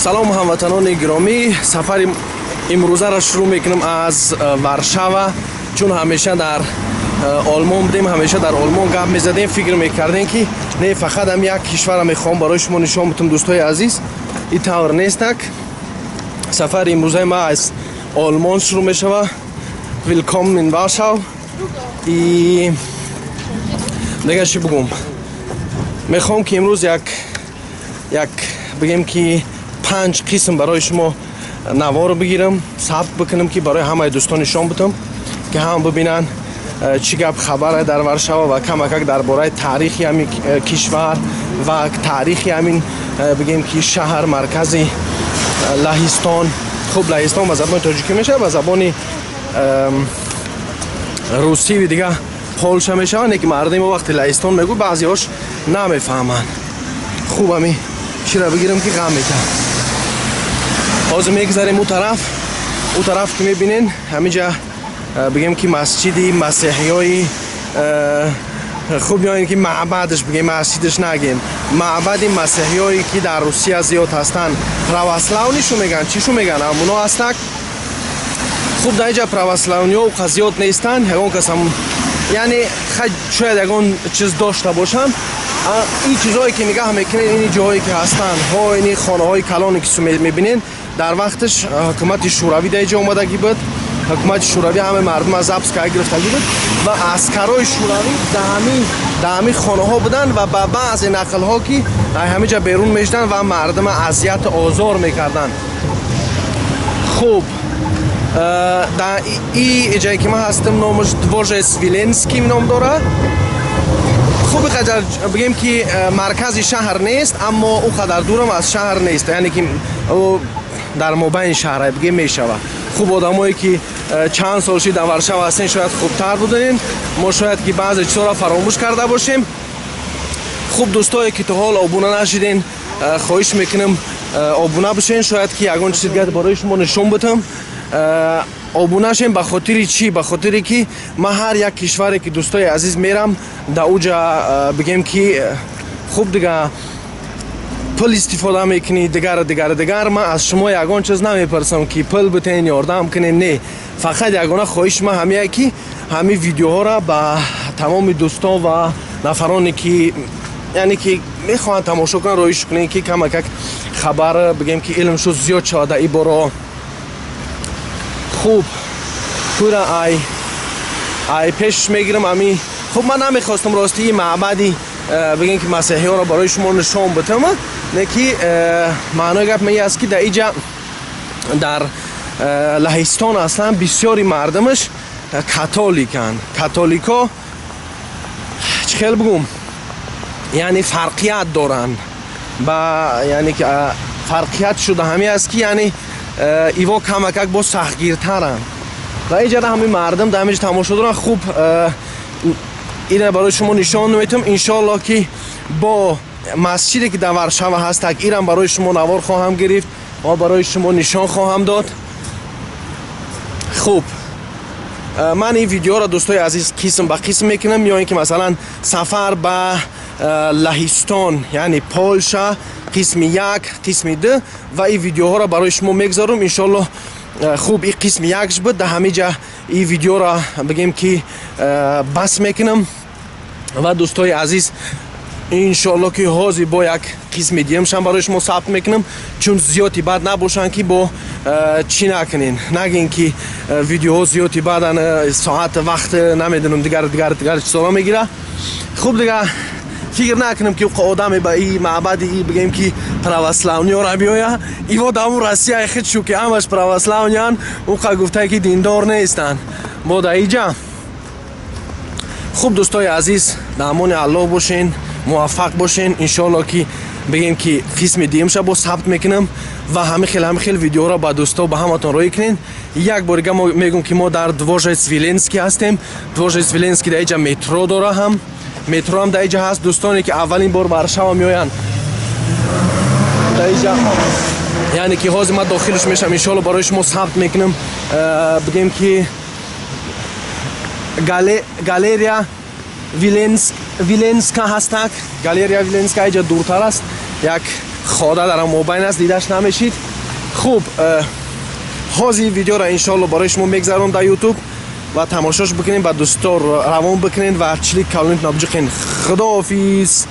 Салом, ҳамватанони гиромӣ. Сафари имрӯзаро шурӯъ мекунам аз Варшава, чун ҳамеша дар Олмон будем, ҳамеша дар Олмон гап мезадем, фикр мекардем, ки не, фақат ҳам як кишварро мехоҳам барои шумо нишон бутам. Дӯстои азиз, ин тавр нестак. Сафари имрӯзаи ма аз Олмон шурӯъ мешава. Willkommen in Warschau. И дига чӣ бугум? Мехоҳам, ки имрӯз як бигем, ки панҷ қисм барои шумо наворо бигирам, сабт бикунам, ки барои ҳамаи дӯстон нишон бутам, ки ҳама бибинанд, чӣ гап хабаре дар Варшава ва камакак дар бораи таърихи ҳамин кишвар ва таърихи ҳамин, бигем, ки шаҳр, маркази Лаҳистон. Хуб, Лаҳистон ба забони тоҷикӣ мешавад, ба забони русиви дига Полша мешавад, не ки мардуми мо вақте Лаҳистон мегӯ, баъзеҳош намефаҳманд. Хуб, ами чиро бигирам, ки ғам метам. Ҳозир мегзарем ӯ тараф. Ӯ тараф, ки мебинен, ҳаминҷа, бигем, ки масҷиди масеҳиёи, хуб, ё ин ки маъбадаш бигем, масҷидаш нагем, маъбади масеҳиёе, ки дар Русия зиёд ҳастанд, православный шу меган, чӣ шу меган, ҳамуно ҳастак. Хуб, дар инҷа православный ҳо уқа зиёд нестанд, ягон кас ҳам, яъне, шояд ягон чиз дошта бошанд. Ин чизҳое, ки нигаҳ мекунед, ини ҷоҳое, ки ҳастанд ҳо, ини хонаҳои калоне, ки мебинед, дар вақташ ҳукумати Шӯравӣ дар инҷа омадагӣ буд. Ҳукумати Шӯравӣ ҳамаи мардум аз запс карда гирифтагӣ буд ва аскарои Шӯравӣ дар ҳамин хонаҳо буданд ва ба баъзе нақлҳо, ки ҳамин ҷа берун мешуданд ва мардума азияту озор мекарданд. Хуб, дар и ҷае, ки ман ҳастам, номаш Дворжец Виленский ном дорад. Хуб, қадар, бигем, ки маркази шаҳр нест, аммо ӯ қадар дурам аз шаҳр нест, яъне ки дар мобайни шаҳр, бигем, мешавад. Хуб, одамое, ки чанд сол шид дар Варшава ҳастен, шояд хубтар будем. Мо шояд ки баъзе чизҳоро фаромӯш карда бошем. Хуб, дӯстое, ки то ҳол обуна нашиден, хоҳиш мекунам, обуна бишен. Шояд ки ягон чизи дигар барои шумо нишон бутам. Обуна шем. Ба хотири чӣ? Ба хотире ки ман ҳар як кишваре, ки, дӯстои азиз, мерам, дар уҷа, бигем, ки, хуб, дига пул истифода мекунӣ, дигар, дигар, дигар. Ман аз шумо ягон чиз намепурсам, ки пул битен, ёрдам кунем, не. Фақат ягона хоҳиши ман ҳамие, ки ҳамин видеоҳоро ба тамоми дӯстон ва нафароне, ки, яъне ки, мехоҳанд тамошо кунанд, роҳиш кунем, ки камакак хабар, бигем, ки илм шуд зиёд шавад дар ин боро. Хуб, тура ай пеш мегирам ами. Хуб, ман намехостам, рости, ин маъбади, бигем, ки масеҳиёро барои шумо нишон битам, не ки маънои гап ме аст, ки дар иҷа, дар Лаҳистон, аслан бисёри мардумаш католиканд. Католико, чӣ хел бигӯм, яъне фарқият доранд ба, яъне ки фарқият шуда ҳаме аст, ки яъне иво камакак бо сахтгиртаранд ва иҷара ҳамин мардум дар ҳаминҷа тамошо доранд. Хуб, ина барои шумо нишон метам. Иншоалло, ки бо масҷиде, ки дар Варшава ҳастак, ирам барои шумо навор хоҳам гирифт ва барои шумо нишон хоҳам дод. Хуб, ман ин видеоро, дӯстои азиз, қисм ба қисм мекунам, ё ин ки, масалан, сафар ба Лаҳистон, яъне Полша, қисми як, қисми ду, ва ин видеоҳоро барои шумо мегзарам, иншоалло. Хуб, ин қисми якш буд. Дар ҳамин ҷа ин видеоро, бигем, ки, бас мекунам ва, дӯстои азиз, иншоалло, ки ҳозир бо як қисми диюмшам барои шумо сабт мекунам, чун зиёди бад набошанд, ки бо чӣ накунен, нагин, ки видеоҳо зиёди бадан, соат, вақт, намедонам, дигар, дигар, дигар чизҳоро мегира. Хуб, дига фикр накунам, ки одаме ба и маъбади и, бигем, ки православный ёра биёя. Иво даму Россияи худшу, ки ҳамаш православный ян, уқа гуфтае, ки диндор нестанд, бо да иҷа. Хуб, дӯстои азиз, дар амони Аллоҳ бошен, муваффақ бошен. Иншоалло, ки, бигем, ки қисми дуюмша бо сабт мекунам ва ҳамин хел видеоро ба дӯсто, ба ҳаматон роҳӣ кунен. Як бор дига мегӯм, ки мо дар Дворжец Виленский ҳастем. Дворжец Виленский, дар иҷа метро дора, ҳам метро ҳам дар иҷа ҳаст. Дӯстоне, ки аввалин бор Варшава меоянд, дар иҷа, яъне ки, ҳозир ман дохилш мешавам, иншоалло, барои шумо сабт мекунам. Бигем, ки Галерия Виленска ҳастак. Галерия Виленска иҷа дуртар аст, як Хода дар мобайн аст, дидаш намешид. Хуб, ҳозир видеоро иншоалло барои шумо мегзарон дар Ютуб ва тамошош бикунем, ба дӯсто равон бикунед ва чилик калонит набҷиқен. Худоҳофиз.